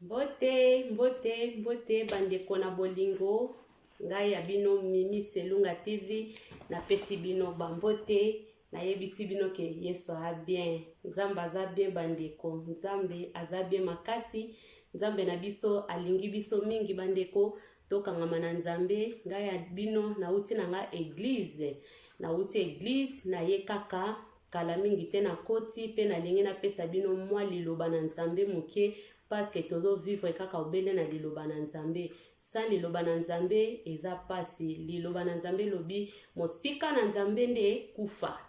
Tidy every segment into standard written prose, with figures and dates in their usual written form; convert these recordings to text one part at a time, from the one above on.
Mbote, mbote, mbote bandeko na bolingo, ngai ya bino Mimi Selunga TV, napesi bino bambote, nayebisi bino ke Yesu aza bien, Nzambe aza bien bandeko, Nzambe aza bien makasi, Nzambe na biso alingi biso mingi bandeko, tokangama na Nzambe. Ngai ya bino nauti na ngai eglise, nauti eglise naye kaka Kala mingi te nakoti pe nalingi napesa bino mwa liloba na Nzambe moke parce que tozo vivre kaka obele na liloba na Nzambe. Sans liloba na Nzambe eza pasi. Liloba na Nzambe elobi mosika na Nzambe nde kufa.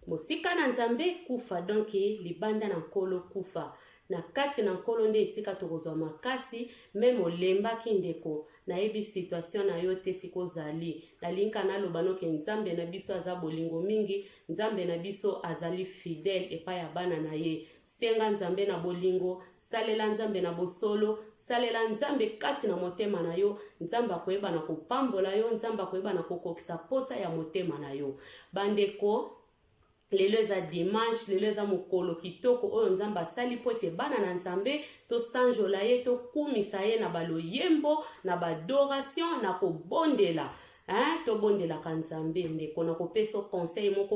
Mosika na Nzambe kufa donc libanda na Nkolo kufa. Na kati na Nkolo nde esika tokozwa makasi meme olembaki ndeko Nayebi situation na yo te esika ozali. Nalingi kaka naloba no ke Nzambe na biso aza bolingo mingi, Nzambe na biso azali fidèle epai ya bana na ye. Senga Nzambe na bolingo, salela Nzambe na bosolo, salela Nzambe kati na motema na yo, Nzambe akoyeba na kopambola yo, Nzambe akoyeba na kokokisa posa ya motema na yo. Bandeko, Lelo eza dimanche, lelo eza mokolo kitoko oyo Nzambe asali mpo ete bana na Nzambe tosanjola ye, tokumisa ye na baloyembo, na baadoration, na kobondela. Hein, tobondelaka Nzambe. Ndeko, nakopesa conseil moko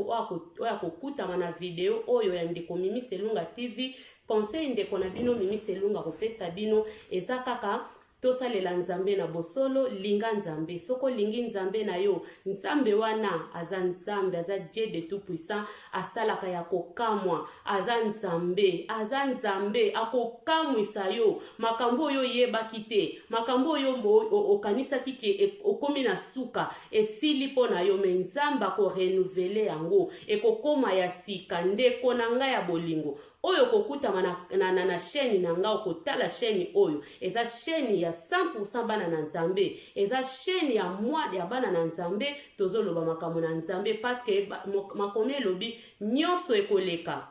oyo akokutama na video oyo ya ndeko Mimi Selunga TV. Conseil ndeko na bino Mimi Selunga akopesa bino eza kaka Tosalela Nzambe na bosolo, linga Nzambe. Soki olingi Nzambe na yo, Nzambe wana aza Nzambe, aza Dieu de tout puissant, asalaka ya kokamwa, aza Nzambe, aza Nzambe, akokamwisa yo makambo oyo oyebaki te, makambo oyo okanisaki ke okomi na suka, esili mpo na yo, mais Nzambe ako renouveler yango, ekokoma ya sika. Ndeko na ngai ya bolingo, oyo okokutama na, na, na, na chaîne na nga, okotala chaîne oyo eza chaîne ya 100% bana na Nzambe, eza chaîne ya mwa ya bana na Nzambe. Tozoloba makambo na Nzambe parce que makomi elobi nyonso ekoleka,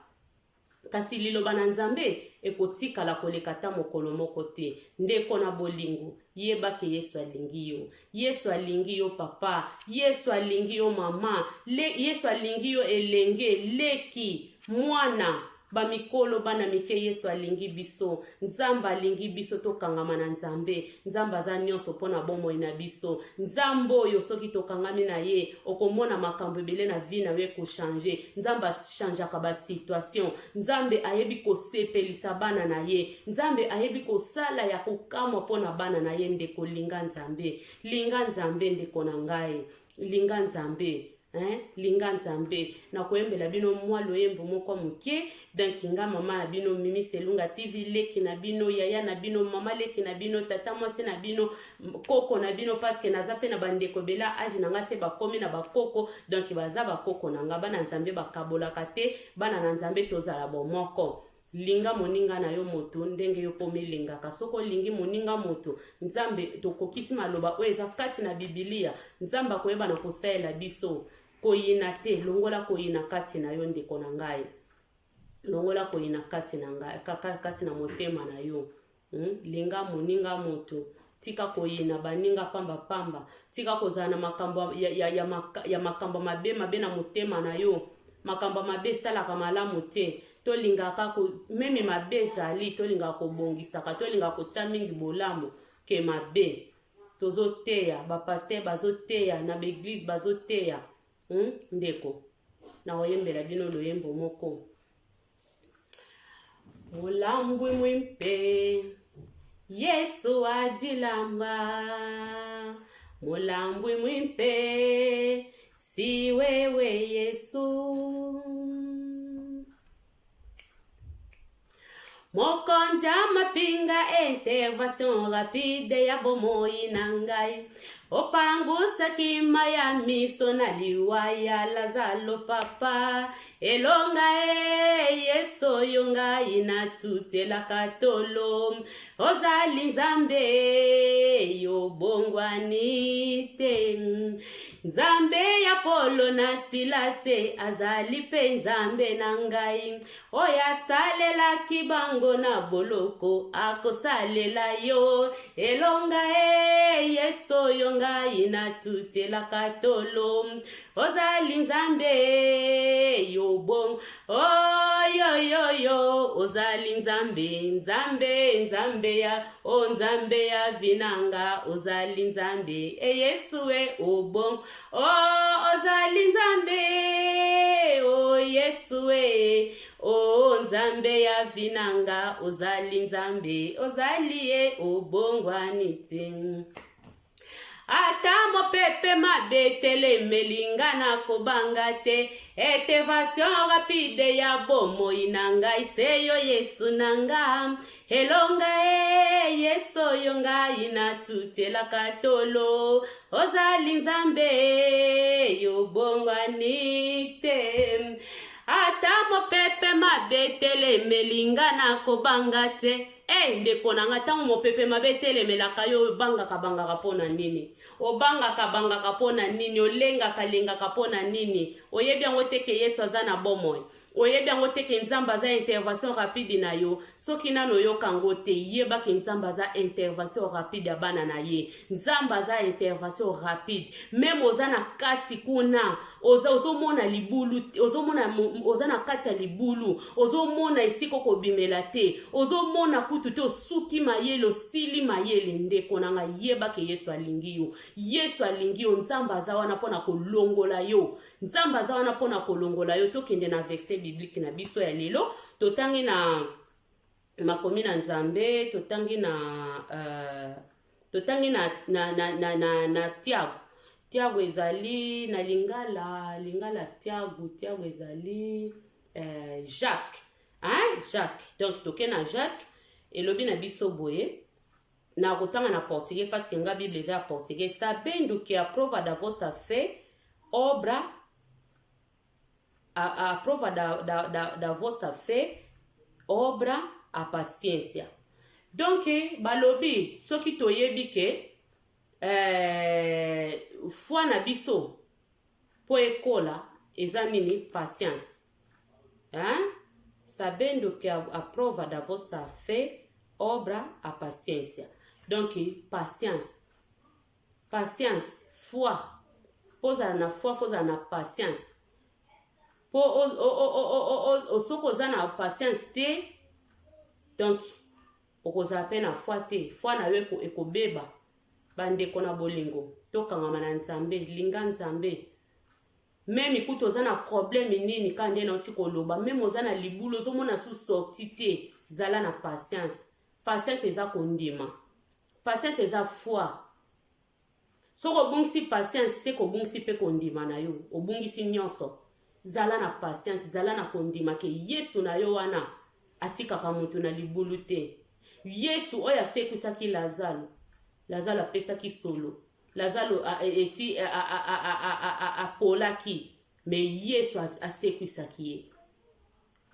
kasi liloba na Nzambe ekotikala koleka ata mokolo moko te. Ndeko na bolingo, yeba ke Yesu alingi yo. Yesu alingi yo papa, Yesu alingi yo mama, le, Yesu alingi yo elenge, leki, mwana, ba mikolo, bana mike. Yesu alingi biso. Nzambe alingi biso. Tokangama na Nzambe. Nzambe aza nyonso mpo na bomoi na biso. Nzambe oyo soki tokangami na ye, okomona makambo ebele na vie na yo ekochange. Nzambe achangeaka ba situation. Nzambe ayebi kosepelisa bana na ye. Nzambe ayebi kosala ya kokamwa mpo na bana na ye. Ndeko, linga Nzambe. Linga Nzambe, ndeko na ngai. Linga Nzambe. Hein? Linga Nzambe. Nakoyembela bino mwa loyembo moko moke. Donc nga mama na bino Mimi Selunga TV, leki na bino, yaya na bino, mama leki na bino, tata mwasi na bino, koko na bino, parce que naza pe na bandeko ebele age na nga se bakomi na bakoko, donc baza bakoko na nga. Bana Nzambe bakabolaka te, bana na Nzambe tozala bomoko. Linga moninga na yo moto ndenge yo mpe omilingaka. Soki olingi moninga moto, Nzambe, tokokisi maloba oyo eza kati na Bibilia, Nzambe akoyeba na kosalela biso. Koyina te, longola koyina kati na yo ndeko na ngai. Longola koyina kati na ngai, kati na motema na yo. Linga moninga moto. Tika koyina baninga pamba pamba. Tika kozala na makambo ya, ya, ya, ya makambo mabe mabe na motema na yo. Makambo mabe esalaka malamu te. Tolingaka ko, meme mabe ezali, tolingaka kobongisaka, tolingaka kotia mingi bolamu ke mabe. Tozoteya, ba pasteur bazoteya, na ba eglise bazoteya. Ndeko, nakoyembela bino loyembo moko. Mulambwi mwimpe Yesu adilamba, mulambwi mwimpe si wewe Yesu. Mokonzi ya mapinga, intervention rapide ya bomoi na ngai, opangusaki mai ya miso na liwa ya Lazalo. Papa elonga e Yesu oyo ngai natutelaka tolo, ozali Nzambe yo bongwani te, Nzambe ya Polo na Silase azali mpe Nzambe na ngai. Oyo asalelaki bango na boloko akosalela yo elonga e Yesu oyo ngai natutelaka tolo, ozali Nzambe yo bon oyoyoyo. Ozali Nzambe, Nzambe, Nzambe ya, o Nzambe ya vie na nga, ozali Nzambe, e Yesu e obong, o ozali Nzambe, o Yesu e, o Nzambe ya vie na nga, ozali Nzambe, ozali e obongwani te. Ata mopepe mabe etelemeli nga nakobanga te Intervention rapide ya bomoi na ngai se yo Yesu na nga Elonga e Yesu oyo ngai natutelaka tolo Ozali Nzambe yo bongwani te Ata mopepe mabe etelemeli nga nakobanga te Hey, ndeko na nga, ntango mopepe mabe etelemelaka yo, obangaka bangaka mpo na nini? Obangaka bangaka mpo na nini? Olengaka lengaka mpo na nini? Oyebi yango te ke Yesu aza na bomoi? Oyebi yango te ke Nzambe aza intervention rapide na yo? Soki nano oyoka yango te, yeba ke Nzambe aza intervention rapide ya bana na ye. Nzambe aza intervention rapide. Meme oza na kati kuna, oza ozomona libulu, ozomona oza na kati ya libulu, ozomona esika okobimela te, ozomona kutu te, osuki mayele, osili mayele. Ndeko na ngai, yeba ke Yesu alingi yo. Yesu alingi yo. Nzambe aza wana mpo na kolongola yo. Nzambe aza wana mpo na kolongola yo. Tokende na verset biblique na biso ya lelo. Totangi na makomi na Nzambe, totangi na totangi na, na, na, na, na, na Tiago. Tiago ezali na lingala, lingala Tiago, Tiago ezali Jacques. Hein? Jacques. Donc toke na Jacques, elobi na biso boye. Na kotanga na portugais parce que nga Bible eza ya portugais. Sabendo que a prova da vossa fé obra a, a prova da, da, da, da vossa fé obra a paciência. Donc balobi soki toyebi ke foi na biso po ekola eza nini? Patience. Hein? Sabendo que a prova da vossa fé obra a paciência. Donc patience. Patience, foi. Po ozala na foi, faut ozala na patience. Po soki oza na patience te, donc okozala pe na foi te. Foi na yo ekobeba. Bandeko na bolingo, tokangama na Nzambe, linga Nzambe. Meme kutu oza na problème nini, kaka nde nauti koloba, meme oza na libulu, ozomona su sortie te, zala na patience. Patience eza kondima. Patience eza foi. Soki obungisi patience, se kobungisi pe kondima na yo, obungisi nyonso. Zala na patience, zala na kondima ke Yesu na yo wana atikaka mutu na libulu te. Yesu oyo asekwisaki Lazalo, Lazalo apesaki solo, Lazalo esi apolaki, mais Yesu asekwisaki ye.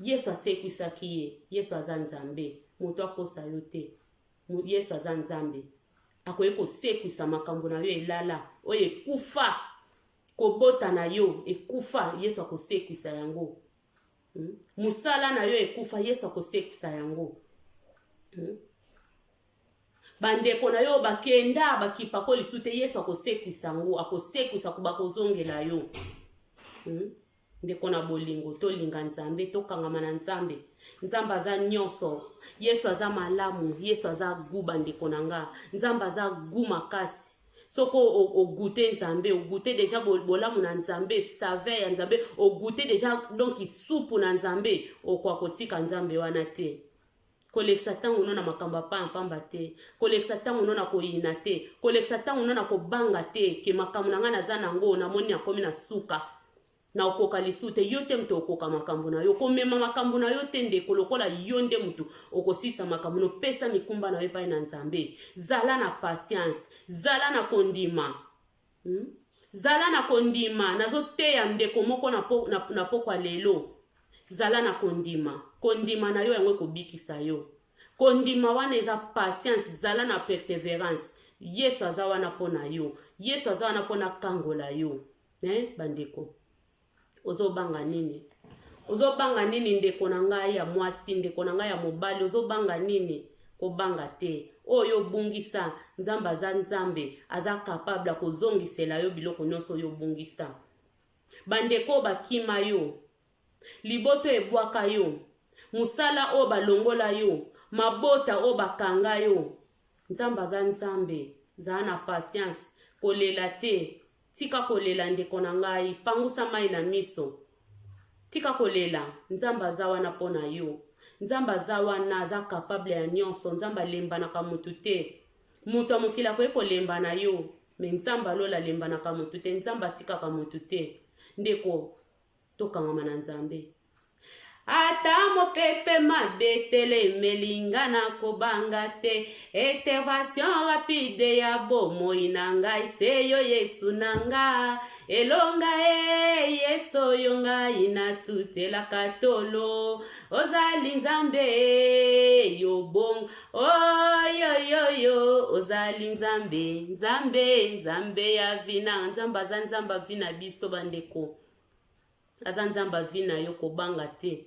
Yesu asekwisaki ye. Yesu aza Nzambe, moto akosa yo te. Yesu aza Nzambe, akoki kosekwisa makambo na yo elala, oyo ekufa, kobota na yo ekufa, Yesu akosekwisa yango. Mosala na yo ekufa, Yesu akosekwisa yango. Bandeko na yo bakenda bakipako lisu te, Yesu akosekwisa yango, akosekwisa bakozongela yo. Ndeko na bolingo, tolinga Nzambe, tokangama na Nzambe. Nzambe aza nyonso. Yesu aza malamu, Yesu aza gu, bandeko na nga. Nzambe aza gu makasi. Soko ogute Nzambe, ogute deja bolamu na Nzambe, saveur ya Nzambe, ogute deja donc supu na Nzambe, okoka kotika Nzambe wana te. Kolekisa ntango no na makambo ya pamba te, kolekisa ntango no na koyina te, kolekisa ntango no na kobanga te ke makambo na ngai naza nango, namoni nakomi na suka, na okoka lisu te. Yo te moto okoka makambo na yo, komema makambo na yo te ndeko, lokola yo nde moto okosisa makambo no. Pesa mikumba na yo epai na Nzambe. Zala na patience, zala na kondima. Zala na kondima. Nazoteya ndeko moko na pokwa lelo. Zala na kondima. Kondima na yo yango ekobikisa yo. Kondima wana eza patience, zala na perseverance. Yesu aza wana mpo na yo. Yesu aza wana mpo na kangola yo. Bandeko, ozobanga nini? Ozobanga nini ndeko na ngai ya mwasi, ndeko na ngai ya mobali, ozobanga nini? Kobanga te. Oyo obungisa, Nzambe aza Nzambe, aza capable ya kozongisela yo biloko nyonso oyo obungisa. Bandeko bakima yo, liboto ebwaka yo, Mosala oyo balongola yo, mabota oyo bakanga yo. Nzambe aza Nzambe, zala na patience, kolela te. Tika kolela ndeko na ngai, pangusa mai na miso. Tika kolela, Nzambe aza wana mpo na yo. Nzambe aza wana, aza capable ya nyonso. Nzambe alembanaka motu te. Moto ya mokili akoki kolemba na yo, me Nzambe alola alembanaka motu te. Nzambe atikaka motu te. Ndeko, tokangama na Nzambe. Ata mopepe mabe telemeli nga na kobanga te. Intervention rapide ya bomoi na ngai se yo Yesu na nga. Elonga e Yesu oyo ngai natutelaka tolo. Ozali Nzambe yo bongo oyoyoyo ozali Nzambe Nzambe Nzambe ya vina. Nzambe aza Nzambe avina biso bandeko. Aza Nzambe avi na yo, kobanga te.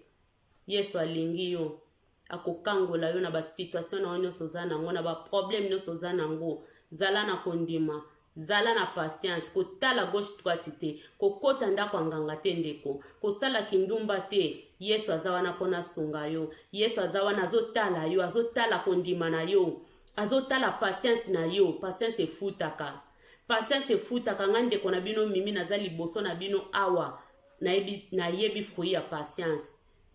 Yesu alingi yo, akokangola yo na ba situation na yo nyonso oza nango, na ba problème nyonso oza nango. Zala na kondima, zala na patience, kotala gauche droite te, kokota ndako ya nganga te ndeko, kosala kindumba te. Yesu aza wana mpona asunga yo. Yesu aza wana, azotala yo, azotala kondima na yo, azotala patience na yo. Patience efutaka. Patience efutaka. Nga ndeko na bino Mimi naza liboso na bino awa, nayebi, nayebi fruit ya patience.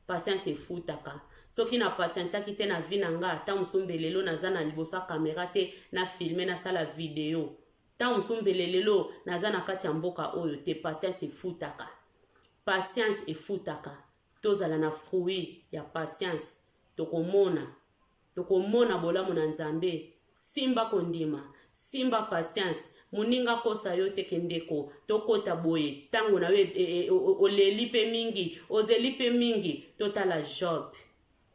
Patience efutaka. Soki na patientaki te na vie na nga, ata mosusu mbe lelo naza na liboso ya kamera te, na filme, nasala video. Ntango mosusu mbele lelo naza na kati ya mboka oyo te. Patience efutaka. Patience efutaka. Tozala na fruit ya patience, tokomona tokomona bolamu na Nzambe. Simba kondima, simba patience. Moninga akosa yo te ke ndeko tokota boye ntango na yo e, e, e, oleli mpe mingi, ozeli mpe mingi. Totala Job,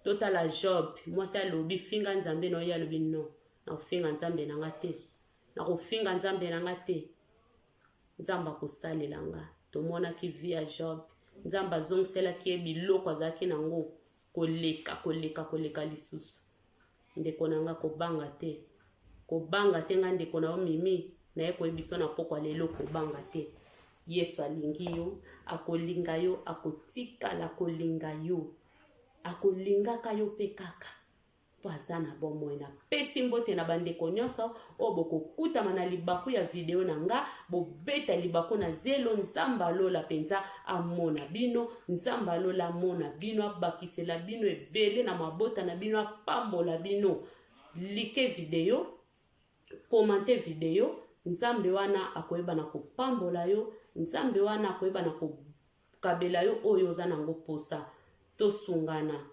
totala Job. Mwasi alobi finga Nzambe na yo, ye alobi non, nakofinga Nzambe na nga te, nakofinga Nzambe na nga te, Nzambe akosalela nga. Tomonaki vie ya Job, Nzambe azongiselaki ye biloko azalaki nango koleka koleka koleka lisusu. Ndeko na nga, kobanga te, kobanga te. Nga ndeko na yo Mimi naye koyebi biso na pokwa lelo, kobanga te. Yesu alingi yo, akolinga yo, akotikala kolinga yo, akolingaka yo mpe kaka mpo aza na bomoi. Napesi mbote na bandeko nyonso oyo bokokutama na libaku ya video na nga. Bobeta libaku na zelo. Nzambe alola mpenza amona bino, Nzambe alola amona bino, abakisela bino ebele na mabota na bino, apambola bino. Like video, commente video. Nzambe wana akoyeba na kopambola yo, Nzambe wana akoyeba na kokabela yo oyo oza nango posa. Tosungana,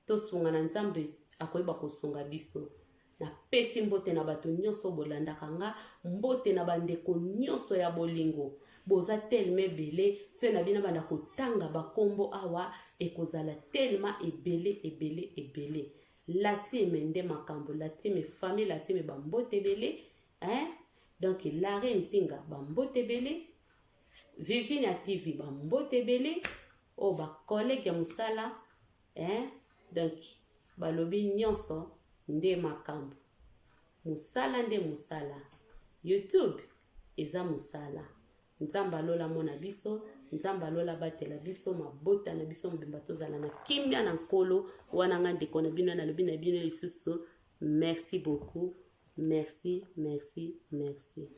tosungana, Nzambe akoyeba kosunga biso. Napesi mbote na bato nyonso bolandaka nga, mbote na bandeko nyonso ya bolingo. Boza telema ebele, soki na bino banda kotanga bakombo awa ekozala telema ebele ebele ebele. Latime nde makambo, latime famille, latime bambote ebele, hein? Donc Lare Nzinga bambote ebele, Virginia TV bambote ebele, oyo bacollègue ya mosala, hein? Donc balobi nyonso nde makambo, mosala nde mosala, YouTube eza mosala. Nzambe alola mona biso, Nzambe alola batela biso, mabota na biso mobimba, tozala na kimia na Nkolo wana. Nga ndeko na bino nalobi na bino lisusu merci beaucoup, merci, merci, merci.